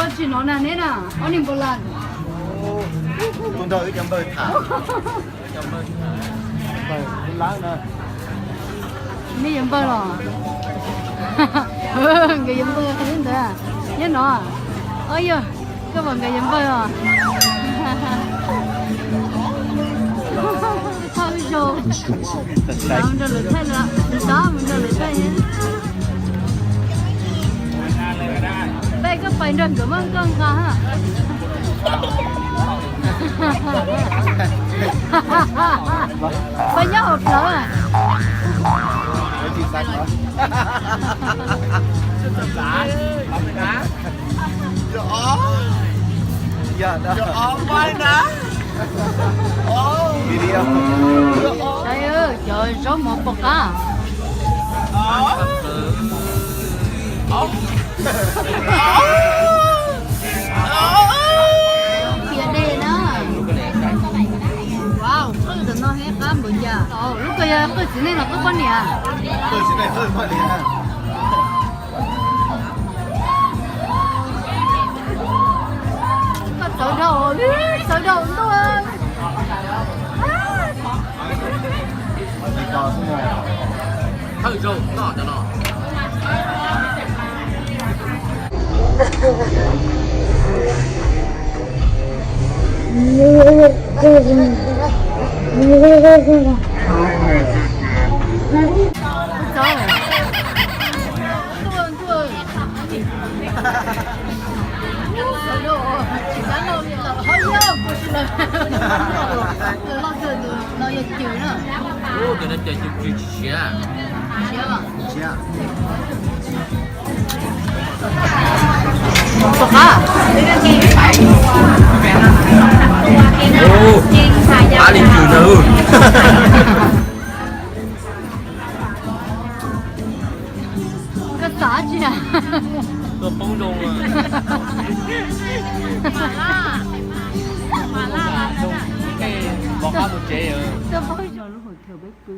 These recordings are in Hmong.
Tsis hnov na neb na, ob niag npau las. Tus nrog wb cov npawg tham. Neb yuav npawg los? Nkawd yuav npawg li ntawd. Nyob no. Ob yog, koj pom nkawd yuav npawg os. Thawj zaug. Nrog lawv thaij lawm, nrog lawv thaij. Peb koj pais nrog nkawd muaj nkauj nqa. Peb nyob hauv plawv. Cov zaub mov pom qab. Qhia dej na. Wow, qwj ntawm no thiab qab npaum cas. Lub ko yog qwj txiv neej los qwj poj niam? Koj txawv dhau, txawv dhau ntuj. Thawj zaug noj cov no. Ub, cov no cov cw tsis siav. Siav. Ub, ab li cw na. Koj xav tsi na? Tuaj poob zoo. Pov qab mus tsev. Tuaj poob zoo lub hauv chaw peb pw.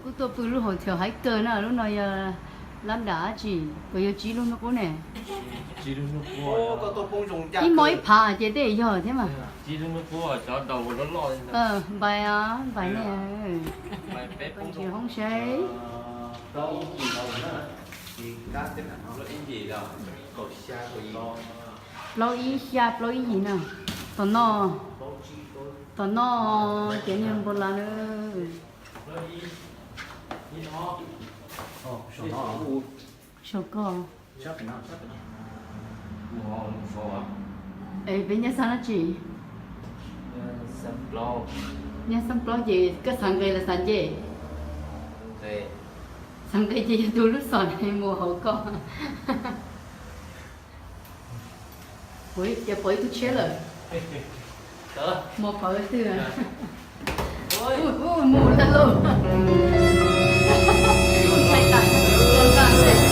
Kuj tuaj pw lub hauv chaw haib kawg na, lub no yog lab dam dab tsi, puas yog tsib lub hnub qub ne? Ib hmos ib phav ces tej yog thiab mas. Npais, npais ne. Tsis hoob seb. Plaub ib xya plaub ib yim na. Tom no, tom no ces niag npau las na. Sau koj. Es peb nyob xav dab tsi? Nyob xab plaub ces koj xav nqe los xav nce? Xav nqe ces yog tus lub xom ne mus hauv koj. Ua cas pom ib tug tshiab lawm. Mus pom twg? Mus lawm lauj. Ntshai tas,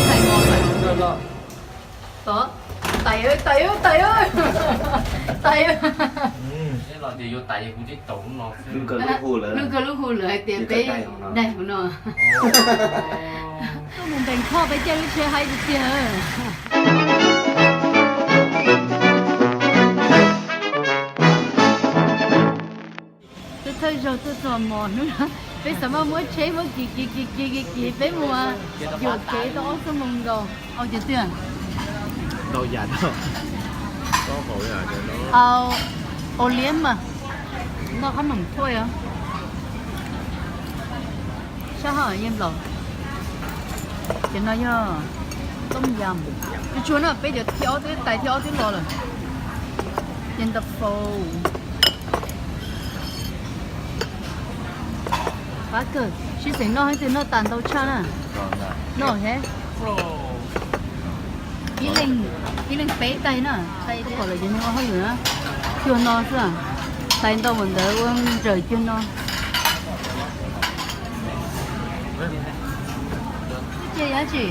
ntshai tas, ntshai tas. Tod, tais, tais, tais, tais. Lub kawg lub hu lawm hais tias peb daig hauv no. Tuaj mus npeem kho peb caij lub tsheb haib tiag tiag. Tuaj thawj zaug tuaj txog mos hnub no, peb xav mas muab tsheb muab kiv kiv kiv kiv kiv kiv peb mus yuam kev tau ob xuab moos nkaus. Au cov twg? Au liab mas, noj qhob noom thuaj os. Sab haj yeej nplaum. Ces no yog tooj yam. Tsuag tsuag na, peb cov thib ob twb tais thib ob twb los lawm. Ces nta fau. Qab kawg, sib xeem noj, ib tug noj tas ntau tshaj na. Noj he. Ib leeg, ib leeg peb tais na. Pom lawm ces nws ua hauj lwm na. Cuag no xwb, tais ntau npaum ntawd ua nrawm cuag no. Ces dab tsi?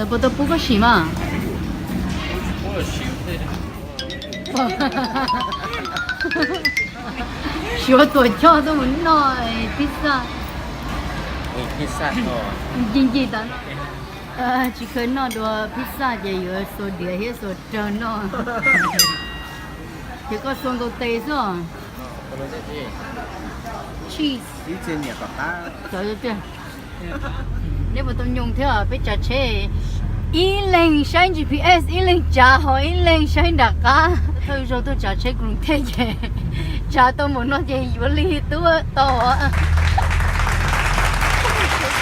Puas tau pub koj sim mas? Siv ua tuam choj tuaj mus noj pizza. Ncig ncig tas no. Tsis kheev noj dua pizza ces yuav xuas diav thiab xuas rawg noj. Ces koj xuas nkaus tes xwb os. Cheese. Neb puas tau nyoog thiab, peb tsav tsheb ib leeg saib G P S, ib leeg tsav, ho ib leeg saib nram qab. Thawj zaug tuaj tsav tsheb Koos Thej ces tsav tau npaum no ces yuav lig tub tau.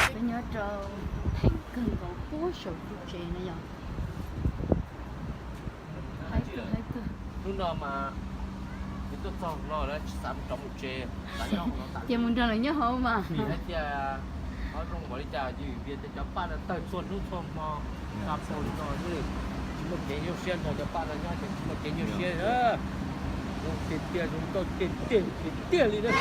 Peb nyob rau theem kawg nkaus puag saum tus tsev no yom. Hnub no mas nws tuaj txog no lawv tsis xav rov mus tsev, ces mus nrog lawv nyob hauv mas. Vim hais tias qhov zoo npaum li cas vim tias cov paj no tawg txhua hnub txhua hmo, xa pau li no xwb, tsis muaj kev nyuaj siab nrog cov paj no nyob ces tsis muaj kev nyuaj siab. Zoo tiag tiag, zoo nkauj tiag tiag tiag tiag li na.